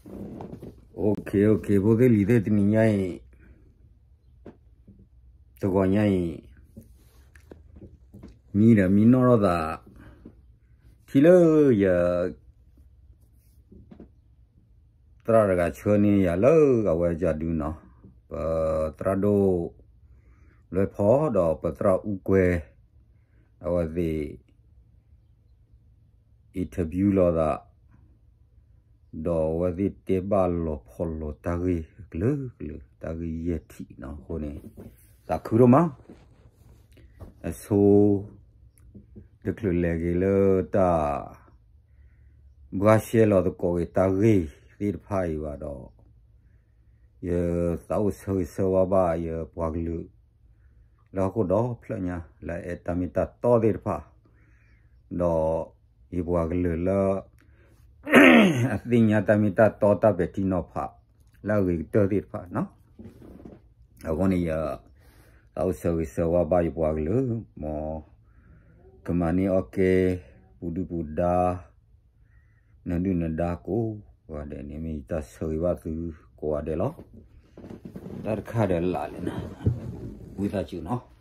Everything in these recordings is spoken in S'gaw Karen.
OK, OK, ဖိသ့ၣ်လံၤသ့ၣ် တနံၤညါအံၤ, တဂီၤညါအံၤ, မံဒီးမံနီၣ်ထီၣ်သး, ထံၣ်လၢယ သရၣ်တဂၤဆှၢန့ၢ်ယၤလၢအဝဲကဒုနီၤ, ပသရၣ်ဒိၣ်လွဲဖီဒီးပသရၣ်အူကွဲ, အဝဲသ့ၣ် interview လိာ်သး, ဒီးအဝဲသ့ၣ်တဲဘၣ်လီၤဖီလီၤတၢ်ဂ့ၢ်ကလုာ်ကလုာ် တၢ်ဂ့ၢ်ယဲၢ်ထံးနီၤ. အဃိန့ၣ် သးခုဒိၣ်မး, အဆိ တချုးလဲၤက့ၤလၢတၢ် ဘှါရှဲလီၤသကိးက့ၤတၢ်ဂ့ၢ်သ့ၣ်တဖၣ်အံၤဘၣ်ဒီး, ယသးအိၣ်ဆၢဂ့ၤဆၢဝါဘၣ်ယပှၤကလုာ် လၢဟီၣ်ခိၣ်ဒီဖျၢၣ်ညါ လၢအအဲၣ်တၢ်မ့ၢ်တၢ်တီသ့ၣ်တဖၣ်, ဒီးယပှၤကလုာ်လၢ အသ့ၣ်ညါတၢ်မ့ၢ်တၢ်တီ တၢ်ပဲာ်ထံနီၤဖး လၢအဂ့ၤကတၢၢ်သ့ၣ်တဖၣ်နီၤ. အဃိန့ၣ် ယသးအိၣ်ဆၢဂ့ၤဆၢဝါဘၣ်ယပှၤကလုာ်, မ်ကမၤန့ၢ်အီၣ်ကဲ ပူၤဒုၣ်ပူၤဒါ နဒုၣ်နဒါကိးဂၤဒဲးန့ၣ် မ့ၢ်ယတၢ်ဆၢဂ့ၤဘၣ်သုကိးဂၤဒဲးလီၤ. တၢ်တခါဒီးလၢ်လံနီၤ, ဝံသးစူၤနီၤ.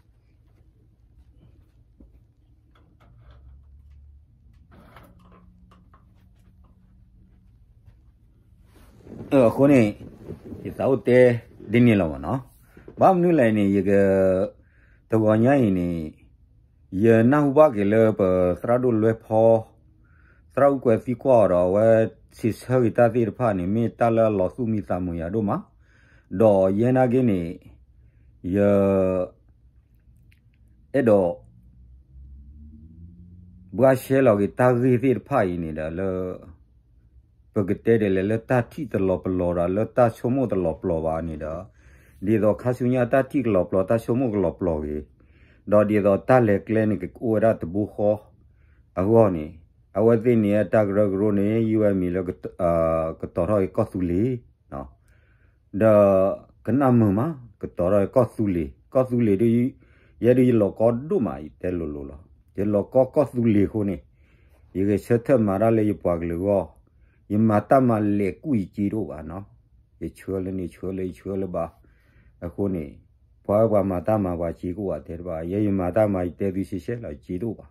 အဃိန့ၣ် ယသးအိၣ်တဲဒ်န့ၣ်လီၤမးနီၤ. ဘၣ်မနုၤလဲၣ်န့ၣ် ယက တဂီၤညါအံၤန့ၣ် ယနၢ်ဟူဘၣ်က့ၤလၢပသရၣ်ဒိၣ်လွဲဖီ, သရၣ်အူကွဲသံကွၢ်အီၤဒီး အဝဲစံးဆၢက့ၤတၢ်သ့ၣ်တဖၣ်န့ၣ် မ့ၢ်တၢ်လၢအလီၤသူၣ်မံသးမုာ်ယၤဒိၣ်မး, ဒီးယဲနာ်က့န့ၣ် ယ အဲၣ်ဒိး ဘှါရှဲလီၤက့ၤတၢ်ဂ့ၢ်သ့ၣ်တဖၣ်အံၤန့ၣ်ဒီးလၢ ပကတဲဒ်လဲၣ်လၢတၢ်ထံၣ်တလီၤပလိာ်ဒီး လၢတၢ်ဆိကမိၣ်တလီၤပလိာ်ဘၣ်န့ၣ်ဒီး, ဒ်သိးခါဆူညါတၢ်ထံၣ်ကလီၤပလိာ် တၢ်ဆိကမိၣ်ကလီၤပလိာ်ဂ့ၤ, ဒီးဒ်သိးတၢ်လဲၤကျဲန့ၣ် ကအိၣ်ဝဲဒၣ်တဘိဃီအဂီၢ်န့ၣ်, အဝဲသ့ၣ်န့ၣ် တၢ်ကရၢကရိန့ၣ် ယုၢ်ဝဲမံၤလၢ ကတီၤထီၣ်က့ၤကီၢ်သူလ့ၤ ဒီးကနၣ်မုာ်မး ကတီၤထီၣ်က့ၤကီၢ်သူလ့ၤ, ကီၢ်သူလ့ၤဒ် ယဲဒ်ယလီၤကီဒိၣ်မး ယတဲလိၤလိၤလီၤ. ယလီၤကီကီၢ်သူလ့ၤအဃိန့ၣ်, ယဂဲၤဆၢထၢၣ်မၤတၢ်လၢယပှၤကလုာ်အဂီၢ်, ယမၤတၢ်မၤလဲၤကူၣ်ယစ့တအိၣ်ဘၣ်နီၤ, ယဆှၢလၢန့ၣ် ယဆှၢလၢ ယဆှၢလၢဘၣ်. အဃိန့ၣ် ပှၤဝဲပှၤမၤတၢ်မၤပှၤစ့ကအိၣ်ဘၣ်တဲတဘၣ်, ယဲယမၤတၢ်မၤ ယတဲသုရှဲရှဲလီၤ ယစ့တအိၣ်ဘၣ်.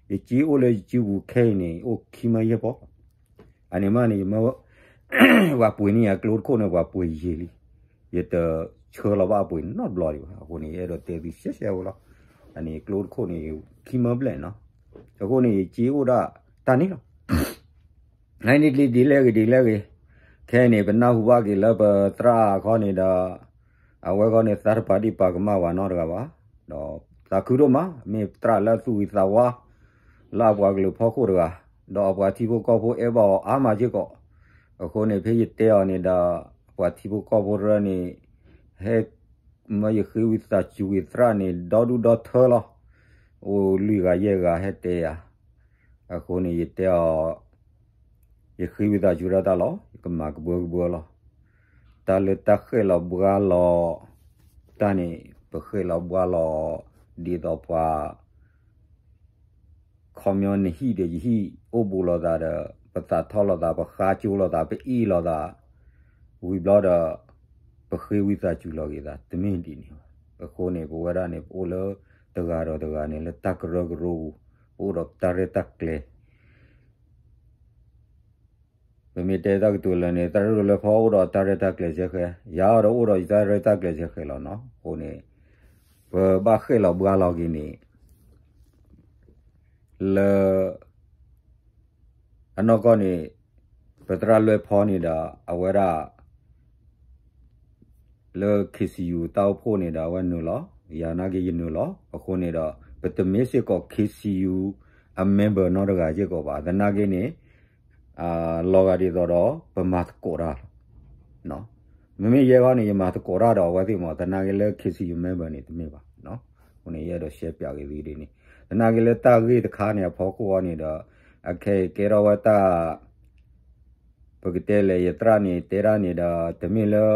ယစ့အိၣ်လၢယစုပူၤခဲအံၤန့ၣ် အိၣ်ခံမၢယဲၢ်ပီၢ် အန့ၣ်မးန့ၣ် ယမၢ ပှၤပှ့ၤန့ၢ်ယၤကျိတခိၣ်န့ၣ် ပှၤပှ့ၤယံာ်လံ, ယတဆှၢလီၤဘၣ်အပှ့ၤနီတဘျီဒံးဘၣ်. အဃိန့ၣ် ယအဲၣ်ဒိးတဲသုရှဲရှဲဖိလီၤ. အန့ၣ်ကျိတခိၣ်န့ၣ် ခံမၢဘျဲၣ်နီၤ. အဃိန့ၣ် ယစ့အိၣ်ဒၣ်တၢ်န့ၣ်လီၤ. နဒ်လဲၣ်ဂ့ၤဒ်လဲၣ်ဂ့ၤ, ခဲအံၤန့ၣ် ပနၢ်ဟူဘၣ်က့ၤလၢပသရၣ်ခီန့ၣ်ဒီး အဝဲခီန့ၣ် သးတပာ်ဒံးပာ်ကမၣ်ပှၤနီတဂၤဘၣ်. ဒီးသးခုဒိၣ်မး မ့ၢ်သရၣ်လၢအသူၣ်ဂ့ၤသးဝါ လၢအပှၤကလုာ်ဖီခိၣ်တဂၤ, ဒီးအပှၤထံဖိကီၢ်ဖိအဲၣ်ဘၣ်အီၤအါမးစ့ၢ်ကီး. အဃိန့ၣ် ဖဲယတဲအီၤန့ၣ်ဒီး အပှၤထံဖိကီၢ်ဖိတရၢန့ၣ် ဟဲမၢယဃ့ဝံသးစူၤက့ၤသရၣ်န့ၣ် ဒီဒူၣ်ဒီထၢလီၤ. အိၣ်လွံၢ်ဂၤယဲၢ်ဂၤဟဲတဲယၤ. အဃိန့ၣ် ယတဲအီၤ ယဃ့ဝံသးစူၤဒၣ်တၢ်လီၤ, ယကမၤကဘှၢကဘှၢလီၤ. တၢ်လၢတၢ်ဃဲၣ်လီၤဘှါလီၤ တၢ်န့ၣ် ပဃဲၣ်လီၤဘှါလီၤ ဒ်သိးပှၤ ခီပညီနဟံၣ်ဒီးယဟံၣ် အိၣ်ဘူးလိာ်သးဒီး ပသးထီၣ်လိာ်သး ပဃါကၠိလိာ်သး ပအ့ၣ်လိာ်သး ဝံၤဘျီဒီး ပဃ့ဝံသးစူၤလီၤက့ၤသး တမ့ၢ်ဒ်န့ၣ်ဘၣ်. အဃိန့ၣ် ပဝဲဒၣ်န့ၣ် ပအိၣ်လၢတဂၤဒီးတဂၤန့ၣ် လၢတၢ်ကရၢကရိပူၤ ပအိၣ်ဒီးတၢ်ရဲၣ်တၢ်ကျဲၤ ပမ့ၢ်တဲတၢ်ကတိၤလၢန့ၣ် သရၣ်ဒိၣ်လွဲဖီအိၣ်ဒီးတၢ်ရဲၣ်တၢ်ကျဲၤစဲဃဲ, ယၤဒီးအိၣ်ဒီးယတၢ်ရဲၣ်တၢ်ကျဲၤစဲဃဲလီၤနီၤ. အဃိန့ၣ် ပဘၣ်ဃဲၣ်လီၤဘှါလီၤက့ၤန့ၣ် လၢ အနီၢ်ကီၢ်န့ၣ် ပသရၣ်လွဲဖီန့ၣ်ဒီး အဝဲဒၣ် လၢ KCU တၢ်အိၣ်ဖှိၣ်န့ၣ်ဒီး အဝဲနုာ်လီၤ, ယၤနာ်က့ယနုာ်လီၤ. အဃိန့ၣ်ဒီး ပတမ့ၢ်စ့ၢ်ကီး KCU အ member နီတဂၤစ့ၢ်ကီးဘၣ်. သနာ်က့န့ၣ် လီၤဂာ်ဒ်သိးဒီး ပမၤသကိးတၢ်လီၤ. မ့မ့ၢ်ယဲခီန့ၣ် ယမၤသကိးတၢ်ဒီးအဝဲသ့ၣ်မး, သနာ်က့လၢ KCU member န့ၣ် တမ့ၢ်ဘၣ်. အဃိန့ၣ် ယအဲၣ်ဒိးရှဲပၠးက့ၤသုဒ်န့ၣ်, သနာ်က့လၢတၢ်ဂ့ၢ်တခါန့ၣ်အဖီခိၣ်အံၤန့ၣ်ဒီး အခဲအံၤကဲထီၣ်ဝဲတၢ် ပကတဲလဲၣ် ယသရၣ်န့ၣ် တဲဒၣ်န့ၣ်ဒီး တမ့ၢ်လၢ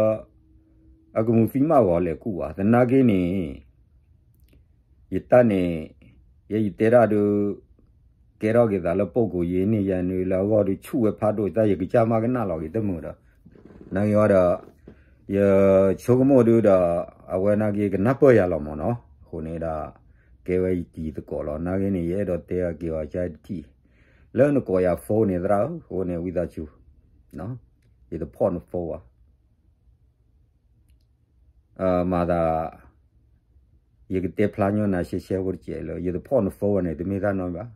အကမူၤသံမးဂီၤလဲၤကူၣ်ဘၣ်. သနာ်က့န့ၣ် ယတၢ်န့ၣ် ယဲယတဲဒၣ်ဒီး ကဲထီၣ်က့ၤသးလၢ ပုၢ်ကိးယ့န့ၢ်ယၤနုာ်လၢအဂီၢ်ဒုး ဆူၣ်ဝဲဖးဒိၣ် တၢ်ယကစၢ်မၤကနၣ်လီၤက့ၤတမုာ်ဒီး နာ်က့ၤဝဲဒီး ယဆိကမိၣ်ဒုဒီး အဝဲနာ်က့ၤကနၢ်ပၢၢ်ယၤလီၤမၢ်နီၤ. အဃိန့ၣ်ဒီး ကဲဝဲယတံၤသကိးလီၤ. နာ်က့ၤန့ၣ် ယအဲၣ်ဒိးတဲအက့ၤအီၤကတထံၣ် လၢနကိးယၤ phone န့ၣ်သရၣ်ဧၢ, အဃိန့ၣ် ဝံသးစူၤ ယတဖီၣ်န phone ဘၣ်. မၤသး ယကတဲဖျါညီနၤရှဲရှဲဖိတစဲးလၢ ယတဖီၣ်န phone ဘၣ်န့ၣ် တမ့ၢ်တၢ်နီတမံၤဘၣ်.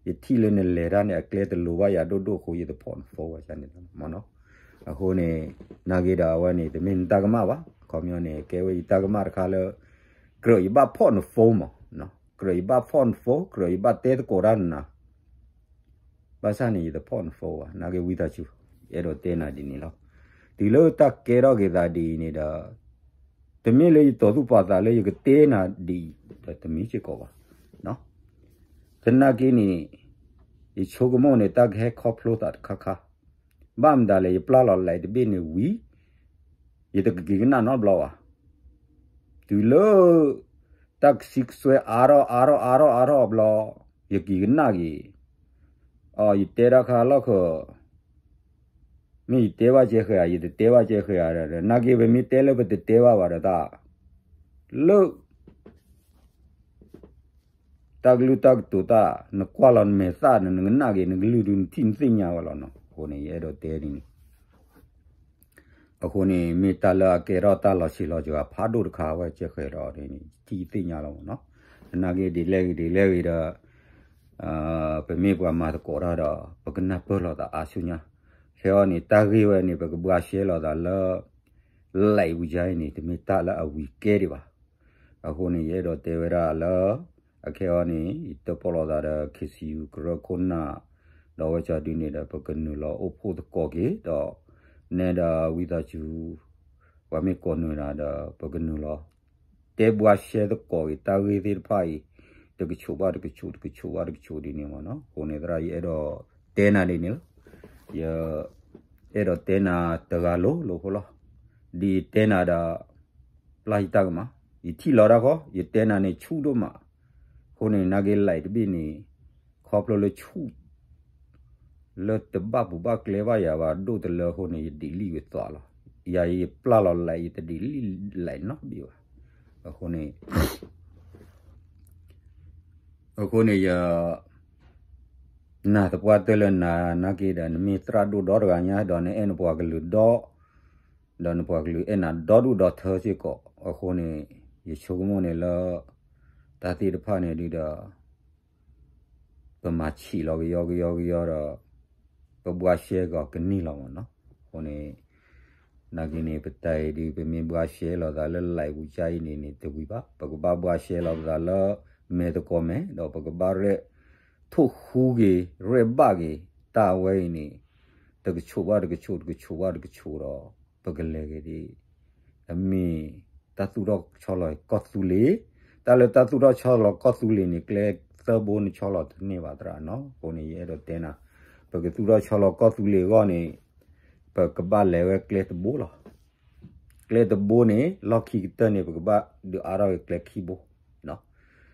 ယထံၣ်လၢနလဲၤတၢ်န့ၣ် အကျဲတလိၤဘၣ်ယၤဒိၣ်ဒိၣ်အဃိ ယတဖီၣ်န phone ဘၣ်န့ၣ်မၢ်နီၤ. အဃိန့ၣ် နာ်က့ၤဒီးအဝဲန့ၣ် တမ့ၢ်နတၢ်ကမၣ်ဘၣ်. ခီပညီန့ၣ် ကဲဝဲယတၢ်ကမၣ်တခါလၢ ကြၢးယဘၣ်ဖီၣ်န phone မၢ်, ကြၢးယဘၣ်ဖီၣ်န phone, ကြၢးယဘၣ်တဲသကိးတၢ်နၤ ဘၣ်ဆၣ်န့ၣ် ယတဖီၣ်န phone ဘၣ်. နာ်က့ၤဝံသးစူၤ ယအဲၣ်ဒိးတဲနၤဒ်န့ၣ်လီၤ. တုၤလၢတၢ်ကဲထီၣ်က့ၤသးဒ်အံၤန့ၣ်ဒီး တမ့ၢ်လၢယတီၤသူၣ်ပာ်သးလၢယကတဲနၤဒ်အံၤဒီး တမ့ၢ်စ့ၢ်ကီးဘၣ်. သနာ်က့န့ၣ် ယဆိကမိၣ်န့ၣ် တၢ်ကဟဲခီဖျိသးတခါခါ ဘၣ်မတၤလဲၣ် ယပျၢ်လီၤ live တဘ့ၣ်န့ၣ်ဝံၤ ယတကက့ၤကနၣ်နီတဘျီဘၣ်. တုၤလၢ တၢ်ကဆံကစွဲအါထီၣ်အါထီၣ်အါထီၣ်အါထီၣ်အဘျီ ယက့ၤကနၣ်က့ၤ အီ ယတဲတၢ်ခါလီၢ်ခၢၣ် မ့ၢ်ယတဲဘၣ်ကဲဃဲၤဧါ ယတတဲဘၣ်ကဲဃဲၤဧါဒီး နာ်က့ၤပမ့ၢ်တဲလၢပတတဲဘၣ်ဘၣ်ဒီးတၢ် လၢ တၢ်ကလုၢ်တၢ်ကတိၤတၢ် နကွၢ်လီၤနမဲာ်သၣ်န့ၣ် နကနၣ်က့ၤ နကလုၢ်ဒုးနထံၣ်နသ့ၣ်ညါဝဲလီၤနီၤ. အဃိန့ၣ် ယအဲၣ်ဒိးတဲဒ်န့ၣ် အဃိန့ၣ် မ့ၢ်တၢ်လၢအကဲထီၣ်တၢ်လီၤဆံးလီၤစှၤဖးဒိၣ်တခါဝဲကဲဃဲၤဒီးန့ၣ် ထံၣ်သ့ၣ်ညါလီၤမၢ်နီၤ. သနာ်က့ဒ်လဲၣ်ဂ့ၤဒ်လဲၣ်ဂ့ၤဒီး ပမ့ၢ်ပှၤမၤသကိးတၢ်ဒီး ပကနၢ်ပၢၢ်လိာ်သးအါဆူညါ. ခဲအံၤန့ၣ် တၢ်ဂ့ၢ်ဝဲန့ၣ် ပကဘှါရှဲလိာ်သးလၢ live ဝံၤယါအံၤန့ၣ် တမ့ၢ်တၢ်လၢအဝံၤကဲဒံးဘၣ်. အဃိန့ၣ် ယအဲၣ်ဒိးတဲဝဲဒၣ်လၢ အခဲအံၤန့ၣ် ယတၢၣ်ပီၣ်လိာ်သးဒီး KCU ကရၢခိၣ်နၢ် ဒီးဝဲကၠီဒုန့ၣ်ဒီး ပကနုာ်လီၤအိၣ်ဖှိၣ်သကိးက့ၤဒီး နဲဒီးဝံသးစူၤ ပှၤမ့ၢ်ကိးနုာ်နၤဒီး ပကနုာ်လီၤ တဲဘှါရှဲသကိးက့ၤ တၢ်ဂ့ၢ်သ့ၣ်တဖၣ်အံၤ တကဆူးဘၣ်တကဆူး တကဆူးဘၣ်တကဆူးဒ်န့ၣ်မၢ်နီၤ. အဃိန့ၣ်သရၣ် ယအဲၣ်ဒိးတဲနၤဒ်န့ၣ်လီၤ. ယ အဲၣ်ဒိးတဲနၤတဂၤလိၤလိၤဖိလီၤ. ဒ်ယတဲနၤဒီး ပျၢ်ယတၢ်ကမၣ်, ယထံၣ်လီၤတၢ်ဃီ ယတဲနၤန့ၣ်ဆူၣ်ဒိၣ်မး. အဃိန့ၣ် နာ်က့ၤ live တဘ့ၣ်န့ၣ် ခီဖျိလၢဆူၣ် လၢတဘၣ်ပူၤဘၣ်ကျဲဘၣ်ယၤဘၣ် ဒိၣ်တလၢအဃိန့ၣ် ယဒံးလံဝံၤသွးလီၤ. ယၤယပျၢ်လီၤ live ယတဒံးလံ live နီတဘ့ၣ်ဘၣ်. အဃိန့ၣ် အဃိန့ၣ်ယ နာ်သပှၢ်တၢၢ်လၢနၤနာ်က့ၤဒီး နမ့ၢ်သရၣ်ဒိၣ်ဒီတဂၤညါဒီး နအဲၣ်နပှၤကလုာ်ဒီ ဒီးနပှၤကလုာ်အဲၣ်နၤဒီဒူၣ်ဒီထၢစ့ၢ်ကီး. အဃိန့ၣ် ယဆိကမိၣ်န့ၣ်လၢ တၢ်သ့ၣ်တဖၣ်န့ၣ်ဒုဒီး ပမၤဆံးလီၤကယီကယီကယီဒီး ပဘှါရှဲကီးကန့ၢ်လီၤမၢ်နီၤ. အဃိန့ၣ် နာ်က့ၤန့ၣ် ပတၢ်အံၤဒုး ပမ့ၢ်ဘှါရှဲလိာ်သးလၢ live ဝံၤကါအံၤန့ၣ်န့ၣ် တဝံၤဘၣ်. ပကဘၣ်ဘှါရှဲလီၤပသးလၢ မဲာ်သကိးမဲာ် ဒီးပကဘၣ်ရဲၣ်ထိၣ်ဃူက့ၤ ရဲၣ်ဘၣ်က့ၤ တၢ်အဝဲအံၤန့ၣ် တကဆူးဘၣ်တကဆူး တကဆူးဘၣ်တကဆူးဒီး ပကလဲၤက့ၤဒ် အမ့ၢ်တၢ်သူၣ်ထီၣ်ဆီလီၤကီၢ်သူလ့ၤ, တၢ်လၢတၢ်သူၣ်ထီၣ်ဆီလီၤကီၢ်သူလ့ၤန့ၣ် ကျဲသၢဘိန့ၣ်ဆီလီၤတန့ၢ်ဘၣ်သရၣ်နီၤ. အဃိန့ၣ် ယအဲၣ်ဒိးတဲနၤ ပကသူၣ်ထီၣ်ဆီလီၤကီၢ်သူလ့ၤအဂီၢ်န့ၣ် ပကဘၣ်လဲၤဝဲကျဲတဘိလီၤ. ကျဲတဘိန့ၣ် လီၢ်ခံကတၢၢ်န့ၣ် ပကဘၣ်ဒုးအါထီၣ်က့ၤကျဲခံ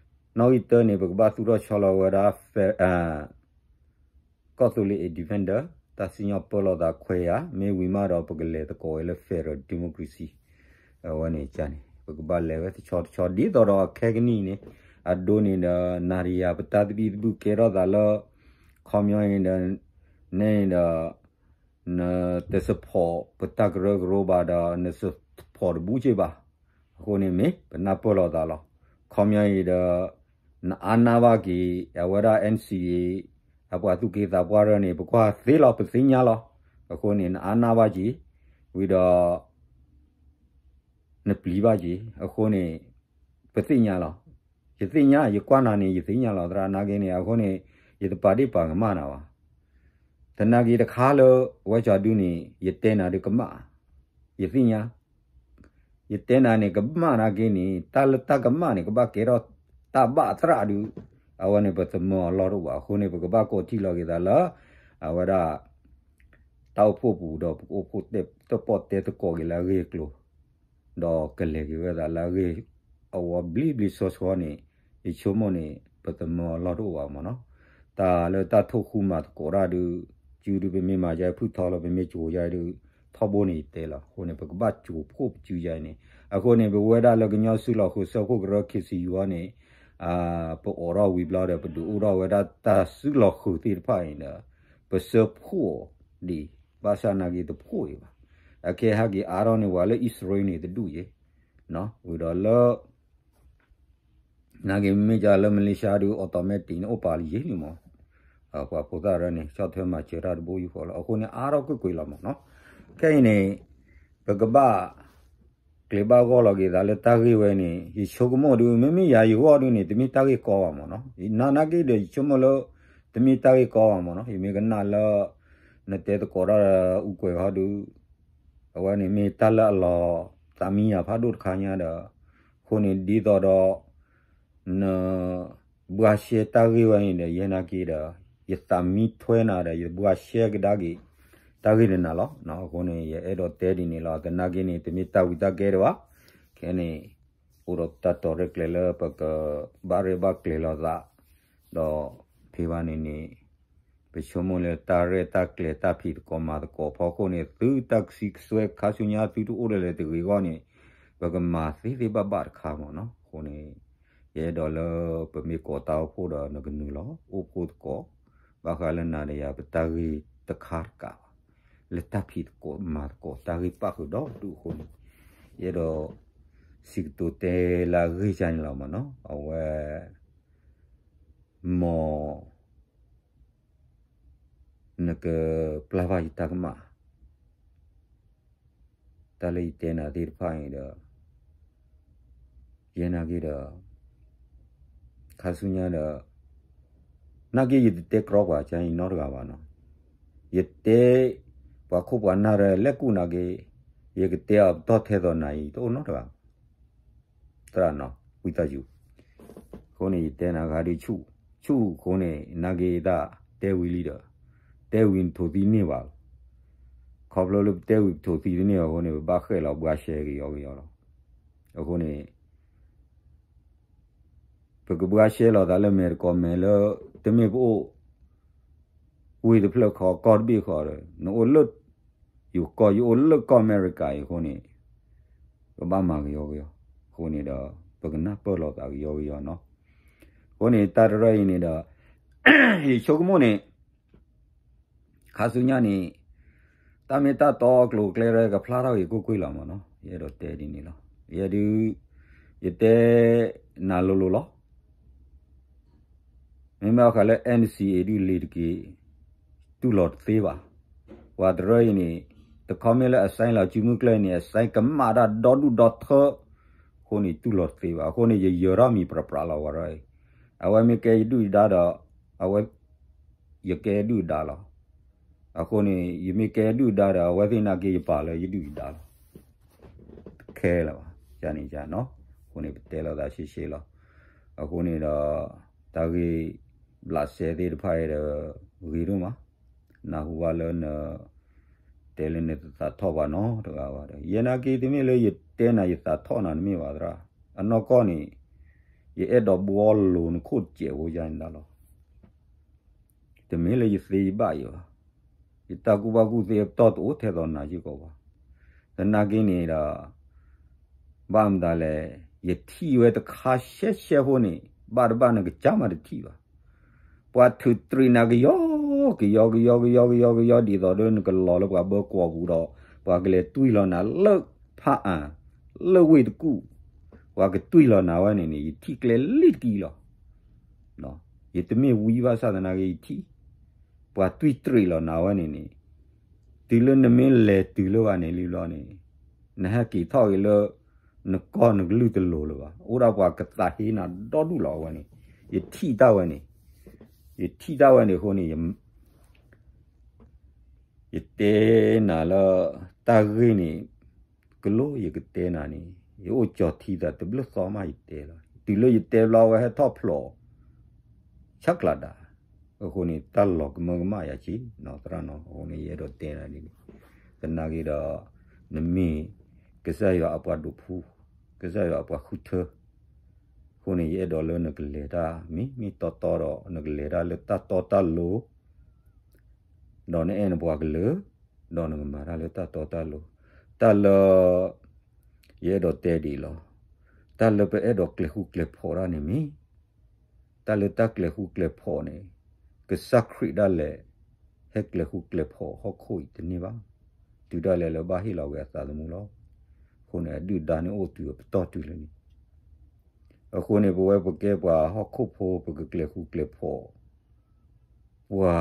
ဘိ နီၣ်ဂံၢ်တၢန့ၣ် ပကဘၣ်သူၣ်ထီၣ်ဆီလီၤဝဲဒၣ် ကီၢ်သူလ့ၤ independent တၢ်စံၣ်ညီၣ်ပၢလီၤသးခွဲးယာ် မ့ၢ်ဝံၤမးဒီး ပကလဲၤသကိးဝဲလၢ federal democracy အဝဲန့ၣ်န့ၣ် ပကဘၣ်လဲၤဝဲတဆီတဆီ ဒ်သိးဒီးအခဲကနံၣ်အံၤန့ၣ် အဒိန့ၣ်ဒီး နၤဒီးယၤ ပတၢ်သဘံၣ်သဘုၣ်ကဲထီၣ်သးလၢ ခီပညီအံၤဒီး နဲအံၤဒီး နတ support ပတၢ်ကရၢကရိဘၣ်ဒီး န support တဘူၣ်က့ဘၣ်. အဃိန့ၣ်မ့ၢ် ပနၢ်ပၢၢ်လိာ်သးလီၤ. ခီပညီအံၤဒီး နအါနၢ်ဘၣ်က့ၤ အဝဲဒၣ် NCA အပှၤသူၣ်က့သးပှၢ်ရၢန့ၣ် ပကွၢ်သ့လီၤ ပသ့ၣ်ညါလီၤ. အဃိန့ၣ် နအါနၢ်ဘၣ်က့ၤ ဝံၤဒီး နပျံၤဘၣ်က့ၤ အဃိန့ၣ် ပသ့ၣ်ညါလီၤ. ယသ့ၣ်ညါ ယကွၢ်နၤန့ၣ် ယသ့ၣ်ညါလီၤ သရၣ်နာ်က့ၤန့ၣ် အဃိန့ၣ် ယတပာ်ဒ့ၣ်ပာ်ကမၣ်နၤဘၣ်. သနာ်က့ၤတခါလၢ ဝဲကၠီဒုန့ၣ် ယတဲနၤဒုးကမၣ် ယသ့ၣ်ညါ ယတဲနၤန့ၣ် ကမၣ်နာ်က့ၤန့ၣ် တၢ်လၢတၢ်ကမၣ်န့ၣ် ကဘၣ်ကဲထီၣ်တၢ်ဘၣ်သရၣ်ဒုး အဝဲန့ၣ် ပသမၢအီၤလီၢ်တအိၣ်ဘၣ်. အဃိန့ၣ် ပကဘၣ်ကိးထံၣ်လီၤက့ၤသးလၢ အဝဲဒၣ် တၢ်အိၣ်ဖှိၣ်ပူၤဒီး ပကအိၣ်ဖှိၣ်တၢၣ်ပီၣ်တဲသကိးက့ၤလၢအဂ့ၢ်အကျိၤ ဒီးကလဲၤက့ၤဝဲသးလၢအဂ့ၢ်အဝီဘျ့ဘျ့ဆှီဆှီန့ၣ် ယဆိကမိၣ်န့ၣ် ပသမၢအီၤလီၢ်တအိၣ်ဘၣ်မၢ်နီၤ. တၢ်လၢတၢ်ထိၣ်ဃူမၤသကိးတၢ်ဒုး စုဒုးပမ့ၢ်မၤယါဖုၣ်ထီလီၤ ပမ့ၢ်ကိၤယါဒုး ထီဘိန့ၣ်ယတဲလီၤ. အဃိန့ၣ် ပကဘၣ်ကိၤဖှိၣ်ပစုယါအံၤန့ၣ် အဃိန့ၣ် ပဝဲဒၣ်လၢကညီစုလီၤဃုာ်စၢဖှိၣ်ကရၢ K C U အံၤန့ၣ် ပအိးထီၣ်ဝံၤဘျီဒီး ပဒုးအိၣ်ထီၣ်ဝဲဒၣ်တၢ်စုလီၤဃုာ်သ့ၣ်တဖၣ်အံၤဒီး ပစၢဖှိၣ်ဒံး ဘၣ်ဆၣ်နာ်က့တဖှိၣ်အံၤဘၣ်. အခဲဟဲက့ၤအါထီၣ်န့ၣ် ပှၤလၢအံၣ်စရ့လးန့ၣ်တဒူၣ်ယဲ ဝံၤဒီးလၢ နာ်က့မ့မ့ၢ်ကလၢ Malaysia ဒုး automatic န့ၣ်အိၣ်ပာ်လံယဲလံမး, ပှၤဖိသၣ်ရၢန့ၣ် ဆီၣ်ထွဲမၤစၢၤတၢ်တဘိယူၢ်ဃီလီၤ. အဃိန့ၣ် အါထီၣ်ကွ့ၢ်ကွ့ၢ်လီၤမးနီၤ. ခဲအံၤန့ၣ် ပကဘၣ် ကျဲၤဘၣ်ဂီၢ်လီၤက့ၤသးလၢတၢ်ဂ့ၢ်ဝဲန့ၣ် ယဆိကမိၣ်ဒုး မ့မ့ၢ်ယၤယဂီၢ်ဒုးန့ၣ် တမ့ၢ်တၢ်ဂ့ၢ်ကီဘၣ်မးနီၤ. နာ်နာ်က့ဒီး ယဆိကမိၣ်လၢ တမ့ၢ်တၢ်ဂ့ၢ်ကီဘၣ်မးနီၤ. ယမ့ၢ်ကနၣ်လၢ နတဲသကိးတၢ်ဒီးအူကွဲၤဟီဒုး အဝဲန့ၣ်မ့ၢ်တၢ်လၢအလီၤသးမံယၤဖးဒိၣ်တခါညါဒီး အဃိန့ၣ်ဒ်သိးဒီး န ဘှါရှဲတၢ်ဂ့ၢ်ဝဲန့ၣ်ဒီး ယဲနာ်က့ဒီး ယသးမံထွဲနၤဒီး ယဘှါရှဲကဒါက့ၤ တၢ်ဂ့ၢ်ဒီးနၤလီၤ. အဃိန့ၣ် ယအဲၣ်ဒိးတဲဒ်န့ၣ်လီၤ. သနာ်က့န့ၣ် တမ့ၢ်တၢ်ဝံတၢ်ကဲတဘၣ်. ခဲန့ၣ် အိၣ်ဒီးတၢ်တီၤရဲၣ်ကျဲၤလၢပကဘၣ်ရဲၣ်ဘၣ်ကျဲၤလိာ်သး ဒီးဖဲဘၣ်န့ၣ်န့ၣ် ပဆိကမိၣ်လၢတၢ်ရဲၣ်တၢ်ကျဲၤတၢ်ဖံးသကိးမၤသကိးဖီခိၣ်န့ၣ် သုတၢ်ကဆံကစွဲခါဆူညါသုတအိၣ်ဒၣ်လဲာ်တဂ့ၤအဂီၢ်န့ၣ် ပကမၤသ့သ့ဘၣ်ဘၣ်တခါမးနီၤ. အဃိန့ၣ် ယအဲၣ်ဒိးလၢပမ့ၢ်ကိးတၢ်အိၣ်ဖှိၣ်ဒီးနကနုာ်လီၤ အိၣ်ဖှိၣ်သကိး ဘၣ်ဃးလၢနၤဒီးယၤပတၢ်ဂ့ၢ်တခါတကးဘၣ် လၢတၢ်ဖံးသကိးမၤသကိးတၢ်ဂ့ၢ်ပၣ်ဃုာ်ဒီဒူၣ်အဃိန့ၣ် ယအဲၣ်ဒိး စံးကတိၤတဲလၢအဂ့ၢ်ကန့ၣ်လီၤမးနီၤ. အဝဲ မ် နကပျၢ်ဘၣ်ယတၢ်ကမၣ် တၢ်လၢယတဲနၤသ့ၣ်တဖၣ်အံၤဒီး ယဲနာ်က့ဒီး ခါဆူညါဒီး နာ်က့ယတတဲကြီပှၤကါအံၤနီတဂၤဘၣ်နီၤ. ယတဲ ပှၤခိၣ်ပှၤနၢ်ရဲလဲၣ်ကူၣ်နာ်က့ ယကတဲအီၤပတီၢ်ထဲသိးနၤအံၤ တအိၣ်နီတဂၤ သရၣ်နီၤ ဝံသးစူၤ အဃိန့ၣ် ယတဲနၤဂၤဒုးဆူၣ် ဆူၣ်အဃိန့ၣ် နာ်က့တၢ်တဲဝံၤလံဒီး တဲဝံၤနထိးသံန့ၢ်ဘၣ်လီၤ. ခီဖျိလၢပတဲဝံၤပထိးသံတန့ၢ်ဘၣ်အဃိန့ၣ် ပဘၣ်ဃဲၣ်လီၤဘှါရှဲကယီကယီလီၤ. အဃိန့ၣ် ပကဘှါရှဲလီၤသးလၢမဲာ်တကိးမဲာ်လၢ တမ့ၢ်ပအိၣ် ဝ့ၢ်တဖျၢၣ်ဃီ ကီၢ်တဘ့ၣ်ဃီဒီး နအိၣ်လၢ ယိၤကီၢ် ယအိၣ်လၢကီၢ်အမဲရကၤအံၤအဃိန့ၣ် ပဘၣ်မၤကယီကယီ အဃိန့ၣ်ဒီး ပကနၢ်ပၢၢ်လိာ်သးကယီကယီနီၤ. အဃိန့ၣ် တၢ်တရၢအံၤန့ၣ်ဒီး ယဆိကမိၣ်န့ၣ် ခါဆူညါန့ၣ် တၢ်မ့ၢ်တၢ်တီအကျိၤအကျဲရဲကဖျါထီၣ်က့ၤကွ့ၢ်ကွ့ၢ်လီၤမးနီၤ. ယအဲၣ်ဒိးတဲဒ်န့ၣ်လီၤ. ယဲဒုး ယတဲနၤလိၤလိၤလီၤ. မ့မ့ၢ်ဘၣ်ဃးလၢ NCA ဒုးလံၤတက့ၢ် တူၢ်လိာ်တသ့ဘၣ်. ပှၤတရၢအံၤန့ၣ် တခီမ့ၢ်လၢအsignလီၤစုမုၢ်ကျၢၢ်န့ၣ် အsignကမၣ်တၢ်ဒီဒူၣ်ဒီထၢ အဃိန့ၣ် တူၢ်လိာ်တသ့ဘၣ်. အဃိန့ၣ် ယယၢၤထီၣ်မံၤပြးပြးလီၤ ပှၤတရၢအံၤ. အဝဲမ့ၢ်ကဲယဒုၣ်ယဒါဒီး အဝဲ ယကဲယဒုၣ်ယဒါလီၤ. အဃိန့ၣ် ယမ့ၢ်ကဲယဒုၣ်ယဒါဒီး အဝဲသ့ၣ်နာ်က့ယပာ်လၢယဒုၣ်ယဒါလီၤ. တခဲလၢၤဘၣ် ယန့ၣ်ယနီၤ. အဃိန့ၣ် ပတဲလိာ်သးရှဲရှဲလီၤ. အဃိန့ၣ်ဒီး တၢ်ဂ့ၢ်ဘျးစဲသ့ၣ်တဖၣ်အံၤဒီး ဂ့ၤဒိၣ်မး နၢ်ဟူဘၣ်လၢန တဲလၢနတသးထီၣ်ပှၤနီတဂၤဘၣ်ဒီး ယဲနာ်က့တမ့ၢ်လၢယတဲနၤယသးထီၣ်နၤတမ့ၢ်ဘၣ်သရၣ်. အနီၢ်ကီၢ်န့ၣ် ယအဲၣ်ဒိးဘှီလိၤနခိၣ်တစဲးဖိယါန့ၣ်ဒၣ်လီၤ. တမ့ၢ်လၢယသ့ယဘၣ်ယံၤဘၣ်. ယတၢ်ကူၣ်ဘၣ်ကူၣ်သ့အပတီၢ်တအိၣ်ထဲသိးနၤစ့ၢ်ကီးဘၣ်. သနာ်က့န့ၣ်ဒီး ဘၣ်မတၤလဲၣ် ယထံၣ်ဝဲတခါရှဲရှဲဖိန့ၣ် ဘၣ်တဘၣ်နကစၢ်မးတထံၣ်ဘၣ်. ပှၤထုးတရံးနၤကယီ ကယီ ကယီ ကယီ ကယီ ကယီ ဒ်သိးဒီးနကလီၤလၢပှၤဘၢကွီၢ်ပူၤဒီး ပှၤကလဲၤတွံၢ်လီၤနၤလၢဖးအၣ် လၢဝ့ၢ်တကူၣ် ပှၤကတွံၢ်လီၤနၤဝဲန့ၣ်န့ၣ် ယထံၣ်ကျဲလံတကံလီၤ. ယတမ့ၢ်ဝံဘၣ်ဆၣ်သနာ်က့ယထံၣ် ပှၤတွံၢ်တရံးလီၤနၤဝဲန့ၣ်န့ၣ် တုၤလၢနမ့ၢ်လဲၤတုၤလၢဘၣ်န့ၣ်လံဘျီန့ၣ် နဟဲက့ၤထီၣ်က့ၤလၢ နကီၢ်နကလုၢ်တလိၤလၢၤဘၣ်. အိၣ်ဒၣ်ပှၤကသးဟ့နၤဒီဒူၣ်လီၤအဝဲန့ၣ် ယထံၣ်တၢ်ဝဲန့ၣ် ယထံၣ်တၢ်ဝဲန့ၣ်အဃိန့ၣ် ယတဲနၤလၢ တၢ်ဂ့ၢ်န့ၣ် ကလိယကတဲနၤန့ၣ် ယအိၣ်ကၠီၤထံသးတဘျုးသီမးယတဲလီၤ. တုၤလၢယတဲဘျီဝဲဟဲထီၣ်ဖျိး ဆၢကျးဒၣ် အဃိန့ၣ် တၢ်လီၤကမၢကမၣ်ယၤက့ သရၣ်နီၤ အဃိန့ၣ် ယအဲၣ်ဒိးတဲနၤဒ်န့ၣ် သနာ်က့ဒီး နမ့ၢ် ကစၢ်ယွၤအပှၤဒိးဖှူ ကစၢ်ယွၤအပှၤဃုထၢ အဃိန့ၣ် အဃိန့ၣ် ယအဲၣ်ဒိးလၢနကလဲၤတၢ် မ့မ့ၢ်တီတီဒီး နကလဲၤတၢ်လၢတၢ်တီတၢ်လိၤ ဒီးနအဲၣ်နပှၤကလုာ်, ဒီးနကမၤတၢ်လၢတၢ်တီတၢ်လိၤ, တၢ်လၢ ယအဲၣ်ဒိးတဲဒ်အံၤလီၤ. တၢ်လၢပအဲၣ်ဒိးကျဲၤဃူကျဲၤဖိးတၢ်န့ၣ်မ့ၢ် တၢ်လၢတၢ်ကျဲၤဃူကျဲၤဖိးန့ၣ် ကစၢ်ခရံာ်ဒၣ်လဲာ် ဟဲကျဲၤဃူကျဲၤဖိးဟီၣ်ခိၣ်အံၤတန့ၢ်ဘၣ်. တုၤဒၣ်လဲာ်လၢဘၣ်ဟ့ၣ်လီၤဝဲအသးသမူလီၤ. အဃိန့ၣ် အဒုၣ်ဒါန့ၣ်အိၣ်တုၤအပတီၢ်တုၤလၢန့ၣ် အဃိန့ၣ် ပဝဲပကဲပှၤဟီၣ်ခိၣ်ဖိ ပကကျဲၤဃူကျဲၤဖိး ပှၤ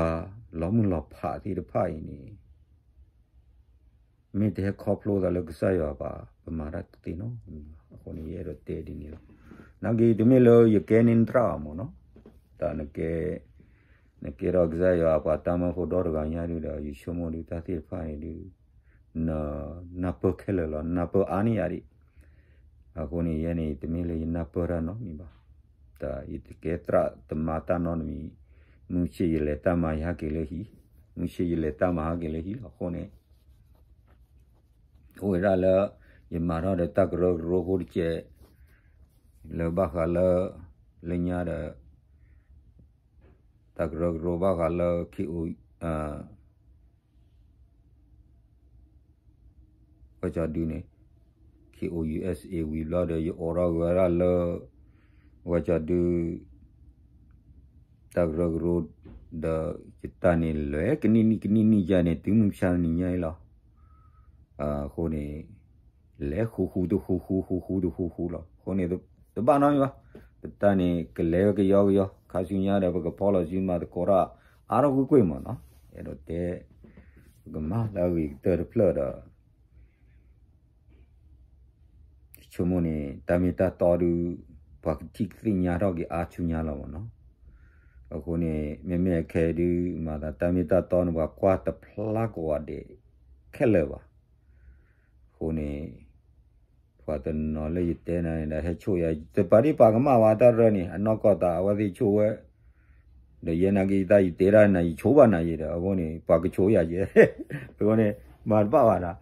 လီၤမုၢ်လီၤဖးသ့ၣ်တဖၣ်အံၤန့ၣ် မ့ၢ်တဟဲခီဖျိသးလၢကစၢ်ယွၤဘၣ် ပမၤတၢ်တသ့နီတမံၤဘၣ်. အဃိန့ၣ် ယအဲၣ်ဒိးတဲဒ်န့ၣ်လီၤ. နာ်က့ တမ့ၢ်လၢယကဲန့ၢ်သရၣ်မ့ၢ်နီၤ, တၢ်နကဲ နကဲထီၣ်ကစၢ်ယွၤပှၤတၢ်မၢဖိဒီတဂၤညါဒုဒီး ယဆိကမိၣ်ဒုတၢ်သ့ၣ်တဖၣ်န့ၣ်ဒု နနၢ်ပၢၢ်ခဲလၢာ်လီၤ, နနၢ်ပၢၢ်အါန့ၢ်ယၤဒံး. အဃိန့ၣ် ယဲန့ၣ် တမ့ၢ်လၢယနၢ်ပၢၢ်တၢ်နီတမံၤဘၣ်. တၢ်ယတကဲသရၣ်သမါတၢ်နီတမံၤ, မုၢ်ဆ့ၣ်ယလဲၤတၢ်မၤယဟဲက့ၤလၢဟံၣ်, မုၢ်ဆ့ၣ်ယလဲၤတၢ်မၤဟဲက့ၤလၢဟံၣ်လီၤ. အဃိန့ၣ် အိၣ်ဝဲဒၣ်လၢ ယမၤထီၣ်ဒီးတၢ်ကရၢကရိဖိတကဲး လၢဘၣ်ဃးလၢ လၢညါဒီး တၢ်ကရၢကရိဘၣ်ဃးလၢ K O ဝဲကၠီဒုန့ၣ် K O U S A ဝံၤဘျီဒီး ယအိးထီၣ်က့ၤဝဲဒၣ်လၢ ဝဲကၠီဒု တၢ်ကရၢကရိ ဒီးယတၢ်န့ၣ်လဲၤကနံၣ်နံၣ်ကနံၣ်နံၣ်ယါန့ၣ် တုၤမုၢ်မဆါတနံၤညါအံၤလီၤ. အဃိန့ၣ် လဲၤဃူဃူတဃူဃူ ဃူဃူတဃူဃူလီၤ. အဃိန့ၣ် တဘၣ်နီတမံၤဘၣ်. ပတၢ်န့ၣ် ကလဲၤဝဲကယီကယီ ခါဆူညါဒီး ပကဖီလီၤစုမၤသကိးတၢ် အါထီၣ်ကွ့ၢ်ကွ့ၢ်မ့ၢ်နီၤ. အဲၣ်ဒိးတဲ ပကမၤလၢအဂ့ၤကတၢၢ်တဖျၢၣ်ဒီး ဆိကမိၣ်န့ၣ် တၢ်မ့ၢ်တၢ်တီဒုး ပှၤကထံၣ်ကသ့ၣ်ညါထီၣ်က့ၤအါဆူညါလီၤမ့ၢ်နီၤ. အဃိန့ၣ် မ့မ့ၢ်အခဲဒုး မၤသးတၢ်မ့ၢ်တၢ်တီန့ၣ် ပှၤကွၢ်တဖျါကိးဂၤဒဲးခဲလၢာ်ဘၣ်. အဃိန့ၣ် ပှၤတနီၤလၢယတဲနၤန့ၣ်ဒီး ဟဲဆိၣ်ယၤ တပာ်ဒံးပာ်ကမၣ်ဝဲတၢ်ရၢန့ၣ် အနီၢ်ကီၢ်သးအဝဲသ့ၣ်ဆိၣ်ဝဲ ဒီးယဲနာ်က့ယတၢ်ယတဲဒၣ်နၤ ယဆိၣ်ဘၣ်နၤယဲဒီး အဃိန့ၣ် ပှၤကဆိၣ်ယၤယဲ အဃိန့ၣ် မၤတဘၣ်ဘၣ်ဒီး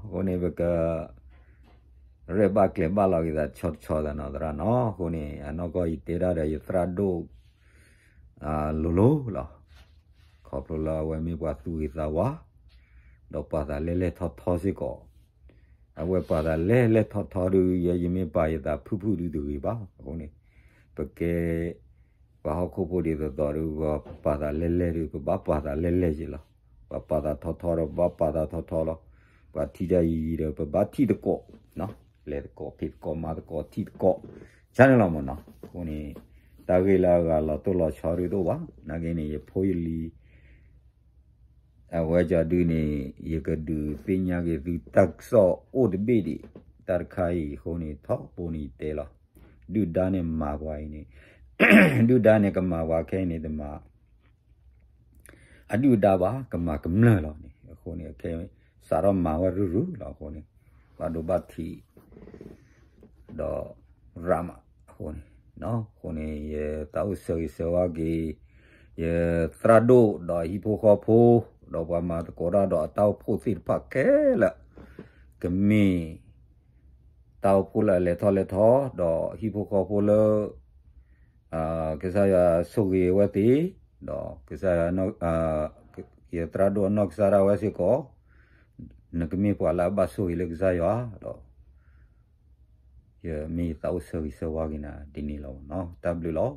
အဃိန့ၣ် ပက ရဲၣ်ဘၣ်ကျဲၤဘၣ်လီၤက့ၤသးတဆီတဆီသးနီၤသရၣ်နီၤ. အဃိန့ၣ် အနီၢ်ကီၢ်ယတဲဒၣ်ဒီးယသရၣ်ဒိၣ် လိၤလိၤလီၤ. ခီဖျိလၢအဝဲမ့ၢ်ပှၤသူၣ်ဂ့ၤသးဝါ ဒီးပာ်သးလဲၢ်လဲၢ်ထီထီစ့ၢ်ကီး အဝဲပာ်သးလဲၢ်လဲၢ်ထီထီဒုး ယဲယမ့ၢ်ပာ်ယသးဖုၣ်ဖုၣ်ဒုးတဂ့ၤဘၣ်. အဃိန့ၣ် ပကဲ ပှၤဟီၣ်ခိၣ်ဖိဒ်သိးသိးဒုး ပပာ်သးလဲၢ်လဲၢ်ဒုး ပဘၣ်ပာ်သးလဲၢ်လဲၢ်ယဲလီၤ. ပှၤပာ်သးထီထီဒီး ပဘၣ်ပာ်သးထီထီလီၤ. ပှၤထံၣ်တၢ်ယံၤယံၤဒီး ပဘၣ်ထံၣ်သကိး လဲၤသကိး ဖံးသကိး မၤသကိး ထံၣ်သကိး ဆါန့ၣ်လီၤမ့ၢ်နီၤ. အဃိန့ၣ် တၢ်ဂ့ၢ်လၢအဂၤလီၤတိၢ်လီၤဆီဒုးတအိၣ်ဘၣ်. နာ်က့န့ၣ် ယဖိယလံၤ အဝဲကၠီဒုန့ၣ် ယကဒုးသ့ၣ်ညါက့ၤသုတၢ်ကစီၣ်အိၣ်တဘ့ၣ်ဒံး တၢ်တခါအံၤအဃိန့ၣ် ထီဘိန့ၣ်ယတဲလီၤ. ဒုၣ်ဒါန့ၣ်မၤပှၤအံၤန့ၣ် ဒုၣ်ဒါန့ၣ်ကမၤပှၤခဲအံၤန့ၣ် တမၤ အဒုၣ်အဒါဘၣ် ကမၤကမျၢၢ်လီၤန့ၣ် အဃိန့ၣ် အခဲစးထီၣ်မၤဝဲရုၢ်ရုၢ်လီၤ. အဃိန့ၣ် ဘၣ်ဒိဘၣ်ထံး ဒီးရၤမး အဃိန့ၣ် အဃိန့ၣ် ယသးအိၣ်ဆၢဂ့ၤဆၢဝါက့ၤ ယသရၣ်ဒိၣ်ဒီးဟံၣ်ဖိဃီဖိ ဒီးပှၤမၤသကိးတၢ်ဒီးအတၢ်အိၣ်ဖှိၣ်သ့ၣ်တဖၣ်ခဲလၢာ် ကမ့ၢ် တၢ်အိၣ်ဖှိၣ်လၢအလဲၤထီၣ်လဲၤထီ ဒီးဟံၣ်ဖိဃီဖိလၢ ကစၢ်ယွၤဆိၣ်ဂ့ၤဝဲသ့ၣ် ဒီးကစၢ်ယွၤ ယသရၣ်ဒိၣ်အနီၢ်ကစၢ်ဒၣ်ဝဲစ့ၢ်ကီး နကမ့ၢ်ပှၤလၢအဘၣ်ဆိၣ်ဂ့ၤလၢကစၢ်ယွၤဒီး ယမ့ၢ်ယသးအိၣ်ဆၢဂ့ၤဆၢဝါက့ၤနၤဒ်န့ၣ်လီၤ. တၢ်ဘျုးလီၤ.